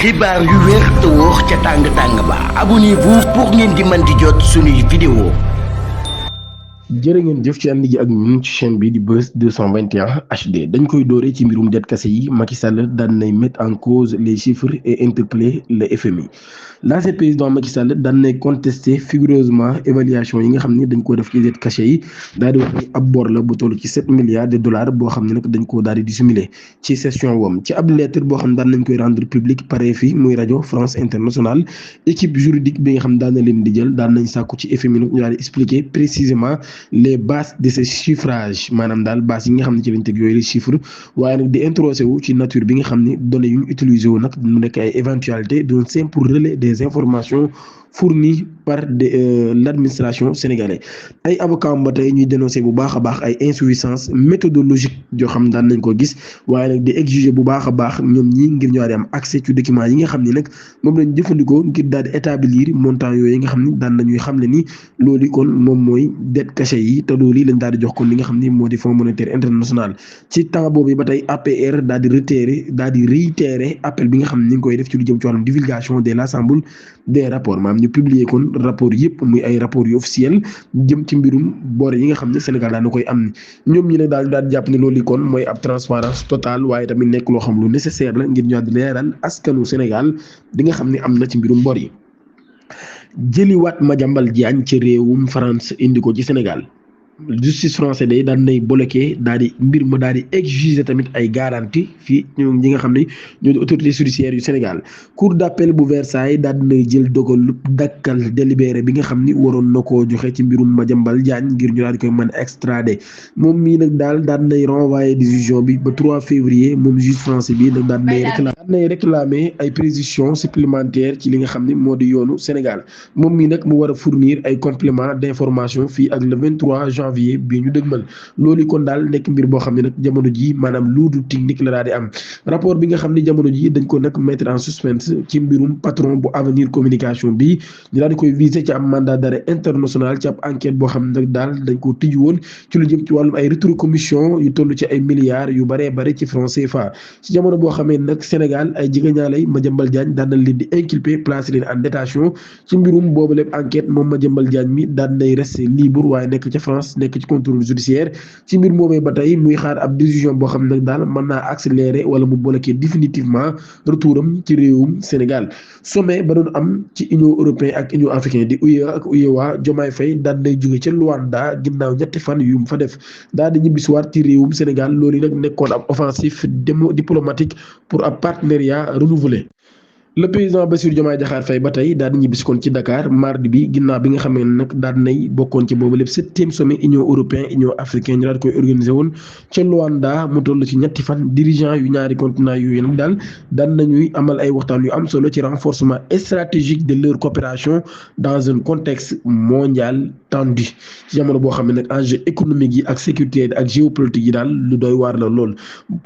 xibaar yu wér te wóor ca tàng-tàng ba abonnez-vous pour ngeen di mën di jot suñuy vidéo. jërë ngeen jëf ci ànd gi ak ñun ci chaîne bi di Buzz 221 HD dañ koy dooree ci mbirum det kase yi Macky Sall daan nay mettre en cause les chiffres et interpeller le FMI. L'ancien président Macky Sall daan nay contester vigoureusement évaluation yi nga xam ne dañ koo def ci det kase yi daal di wax ni ab bor la bu toll ci 7 milliards de dollars boo xam ne nag dañ koo daal di dissimuler ci session woom ci ab lettre boo xam ne daan nañ koy rendre public pare fi muy rajo France Internationale équipe juridique bi nga xam daan na leen di jël daan nañ sàkku ci FMI nag ñu daal di expliquer précisément les bases de ces chiffrages maanaam daal bases yi nga xam ne ci lañ teg yooyu les chiffres waaye nag di introsé wu ci nature bi nga xam ne données yu ñu utilisé wu nag mu nekk ay éventualité d'un simple relais des informations fournies par l'administration sénégalaise ay avocats ba tey ñuy dénoncer bu baax a baax ay insuffisance méthodologique yoo xam daan nañ ko gis waaye nag di exiger bu baax a baax ñoom ñi ngir ñoo di am accès ci documents yi nga xam ne nag moom lañ jëfandikoo ngir daal di établir montant yooyu nga xam ne daan nañuy xam ne ni loolu kon moom mooy dette cachée yi te loolu lañ daal di jox kon li nga xam ne moo di Fonds monétaire international ci temps boobu ba tey APR daal di réitérer appel bi nga xam ne ñu ngi koy def ci lu jëm ci wàllum divulgation de l'ensemble des rapports maanaam ñu publier kon rapport yëpp muy ay rapports yu officiel jëm ci mbirum bor yi nga xam ne Sénégal daan na koy am ñoom ñi ne daal jàpp ne loolu kon mooy ab transparence totale waaye tamit nekk loo xam lu nécessaire la ngir ñu leeral askanu Sénégal di nga xam ne am na ci mbirum bor yi. jëliwaat Madiambal Diagne ci réewum France indi ko ci Sénégal. justice français day daan nay bloqué daal di mbir ma daal di exiger tamit ay garantie fii ñoom ñi nga xam ne ñoo di autorité judiciaire yu Sénégal cour d'appel bu Versailles daal dinay jël dogal dakkal délibéré bi nga xam ni waroon na koo joxe ci mbirum Madiambal Diagne ngir ñu daal di koy mën a extrader moom mii nag daal daan nay renvoyer décision bi ba 3 février moom juge français bi nag daan nay réclamer ay précisions supplémentaires ci li nga xam ne moo di yoonu Sénégal moom mii nag mu war a fournir ay compléments d'information fii ak le 23 janvier bii ñu dëgmal loolu kon daal nekk mbir boo xam ne nag jamono ji maanaam luudu technique la daal di am rapport bi nga xam ne jamono ji dañ ko nag mettre en suspense ci mbirum patron bu avenir communication bi ñu daal di koy viser ci am mandat d'arrêt international ci ab enquête boo xam ne nag daal dañ ko tijji woon ci lu jëm ci wàllum ay rétrocommission yu toll ci ay milliards yu baree bare ci franc CFA ci jamono boo xamee nag Sénégal ay jigéñaalay Madiambal Diagne daan nañ leen di inculper placer leen en détention ci mbirum boobu lépp enquête moom Madiambal Diagne mi daan nay rester libre waaye nekk ca France nekk ci contrôle judiciaire ci mbir moomee ba tey muy xaar ab décision boo xam ne nag daal mën naa accélérer wala mu bloquer définitivement retouram ci réewum Sénégal sommet ba doon am ci Union européenne ak Union africaine di UE ak UEMOA Diomaye Faye daan nay jóge ca Luanda ginnaaw ñetti fan yu mu fa def daal di ñibbisiwaat ci réewum Sénégal loolu nag nekkoon ab offensif diplomatique pour ab partenariat renouvelé. Le président Bassirou Diomaye Diakhar Faye ba tey daal di ñibbisi kon ci Dakar mardi bi ginnaaw bi nga xamee ne nag daal nay bokkoon ci boobu lépp 7e sommet Union européenne Union africaine ñu daal di koy organisé woon ca Luanda mu toll ci ñetti fan dirigeant yu ñaari continent yooyu nag daal daan nañuy amal ay waxtaan yu am solo ci renforcement stratégique de leur coopération dans un contexte mondial tendu ci jamono boo xam ne nag enjeu économique yi ak sécurité ak géopolitique yi daal lu doy waar la lool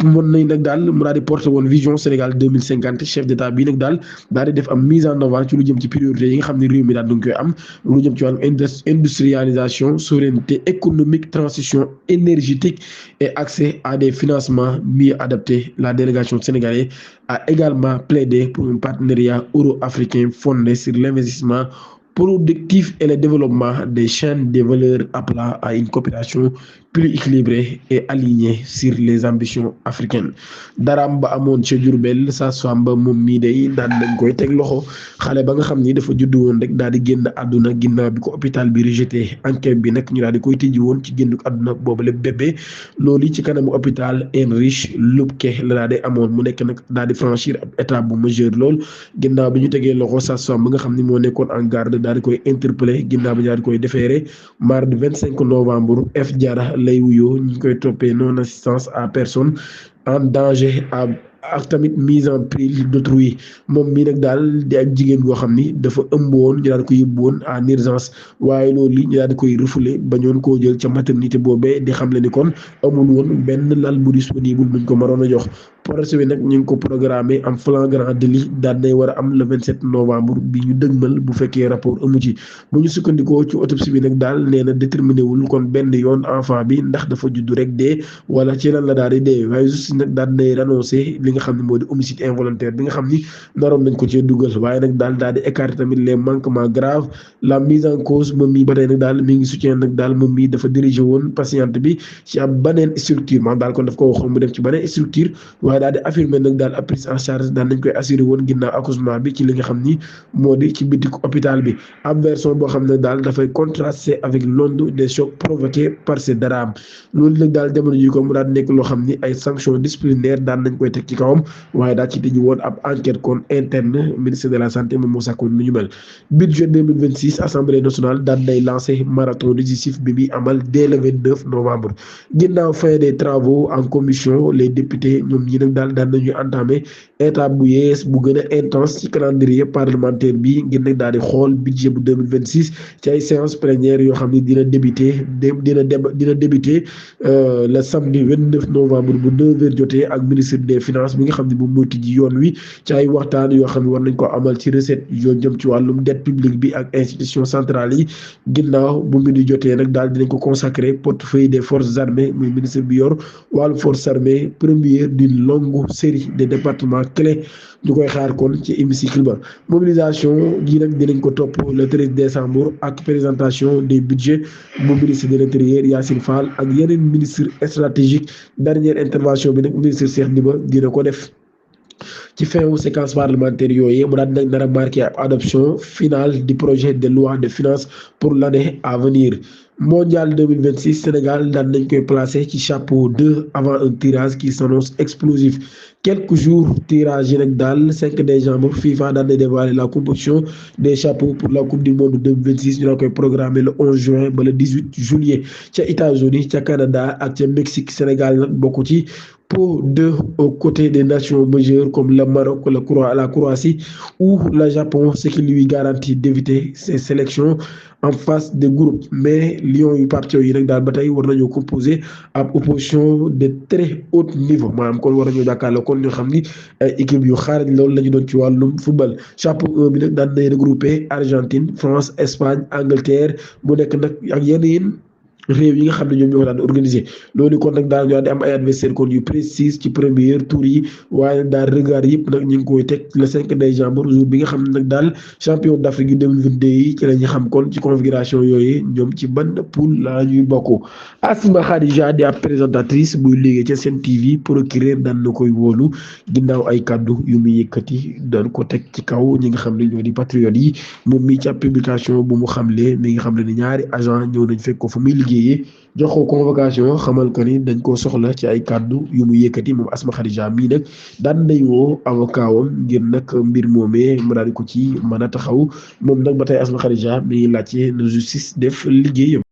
mën nañ nag daal mu daal di porté woon vision Sénégal 2050 chef d'état bii nag daal di def am mise en avant ci lu jëm ci priorité yi nga xam ne réew mi daal du koy am lu jëm ci wàllum industrialisation souveraineté économique transition énergétique et accès à des financements mieux adaptés. La délégation sénégalaise a également plaidé pour un partenariat euro-africain fondé sur l'investissement productif et le développement des chaînes de valeur appelant à une coopération plus équilibrée et alignée sur les ambitions africaines. daraam ba amoon ca Diourbel sage-femme ba moom mii day daan nañ koy teg loxo xale ba nga xam ni dafa judd woon rek daal di génn àdduna ginnaaw bi ko hôpital bi rejeté enquête bi nag ñu daal di koy tijji woon ci génn àdduna boobu lépp bébé loolu ci kanamu hôpital Heinrich Lübke la daal di amoon mu nekk nag daal di franchir ab étape bu majeur lool ginnaaw bi ñu tegee loxo sage-femme ba nga xam ni moo nekkoon en garde daal di koy interpellé ginnaaw bi daal di koy déféré mardi 25 novembre F Diarra lay wuyoo ñu koy toppee non assistance à personne en danger ak tamit mise en péril d'autrui moom mii nag daal di ak jigéen goo xam ni dafa ëmboon ñu daal di ko yóbbuwoon en urgence waaye loolu ñu daal di koy refoulé bañoon koo jël ca maternité boobee di xam le ni kon amul woon benn lal bu disponible buñ ko maroon a jox procès bi nag ñu ngi ko programmé en flagrant délit daan nay war a am le 27 novembre bi ñu dëgmal bu fekkee rapport amu ci bu ñu sukkandikoo ci autopsie bi nag daal nee na déterminé wul kon benn yoon enfant bi ndax dafa juddu rek dee wala ci lan la daal di dee waaye justice nag daan nay renoncé li nga xam ne moo di homicide involontaire bi nga xam ni naroon nañ ko cee dugal waaye nag daal di écarté tamit les manquements graves la mise en cause moom mii ba tey nag daal mi ngi soutien nag daal moom mii dafa dirigé woon patiente bi ci ab beneen structure maanaam daal kon daf ko waxoon mu dem ci beneen structure waaye daal di affirmer nag daal ab prise en charge daal nañ koy assuré woon ginnaaw accouchement bi ci li nga xam ni moo di ci bitik hôpital bi ab version boo xam ne daal dafay contraster avec l'onde des chocs provoqués par ces drames loolu nag daal jamono ji ko mu daal nekk loo xam ni ay sanctions disciplinaires daan nañ koy teg ci kawam waaye daal ci tëju woon ab enquête kon interne ministère de la santé moom moo sàkkoon lu ñu mel budget 2026 assemblée nationale daan day lancé marathon décisif bi muy amal dès le 29 novembre ginnaaw fin des travaux en commission les députés ñoom ñi nag daal daan nañu entamé étape bu yees bu gën a intense ci calendrier parlementaire bi ngir nag daal di xool budget bu 2026 ci ay séance plénière yoo xam ne dina débuter le samedi 29 novembre bu 9h jotee ak ministre des finances bi nga xam ne bu mu tijji yoon wi ci ay waxtaan yoo xam ne war nañ ko amal ci recette yoo jëm ci wàllum dette publique bi ak institution centrale yi ginnaaw bu mu di jotee nag daal dinañ ko consacrer portefeuille des forces armées muy ministre bi yor wàllu forces armées première d'une longue série de départements clés ñu koy xaar kon ci hémicycle ba mobilisation gi nag dinañ ko topp le 13 décembre ak présentation des budgets bu ministre de l'intérieur Yassine Fall ak yeneen ministre stratégique dernière intervention bi nag ministre Cheikh Diba dina ko def ci fin wu séquence parlementaire yooyu mu daal nag nar a marqué ab adoption finale du projet de loi de finances pour l'année à venir mondial 2026 Sénégal daan nañ koy placé ci chapeau 2 avant un tirage qui s'annonce explosif quelques jours tirage yi nag daal 5 décembre FIFA daan na dévoiler la composition des chapeaux pour la coupe du monde 2026 ñu la koy programmer le 11 juin ba le 18 juillet ca États-Unis ca Canada ak ca Mexique Sénégal nag bokk ci pot 2 aux côtés des nations majeures comme le Maroc, la Croatie ou le Japon, ce qui lui garantit d'éviter ces sélections en phase de groupe. Mais Lions yu parti yi nag daal ba tey war nañoo composer ab opposition de très haut niveau maanaam kon war nañoo jàkkaarloo kon ñoo xam ni ay équipe yu xaaraj loolu la ñu doon ci wàllum football chapeau 1 bi nag daan nay regroupé Argentine France Espagne Angleterre mu nekk nag ak yeneen réew yi nga xam ne ñoom ñoo ko daan organisé loolu kon nag daal ñoo di am ay adversaire kon yu précis ci premier tour yi waaye daal regard yëpp nag ñu ngi koy teg le 5 décembre jour bi nga xam ne nag daal champion d'Afrique yu 2022 yi ci la ñu xam kon ci configuration yooyu ñoom ci ban poule la ñuy bokk. Asma Khadija di ab présentatrice buy liggéey ca Sen TV procureur daan na koy wóolu ginnaaw ay kaddu yu muy yëkkati daan ko teg ci kaw ñi nga xam ne ñoo di patriotes yi moom mi ci ab publication bu mu xamle mi nga xam ne ni ñaari agent ñëw nañ fekk ko fa muy liggéeyee jox ko convocation xamal ko ni dañ koo soxla ci ay kàddu yu mu yëkkati moom Asma Khadija mii nag daan nay woo avocat wam ngir nag mbir moomee mu daal di ko ci mën a taxaw moom nag ba tey Asma Khadija mi ngi laajte na justice def liggéeyam.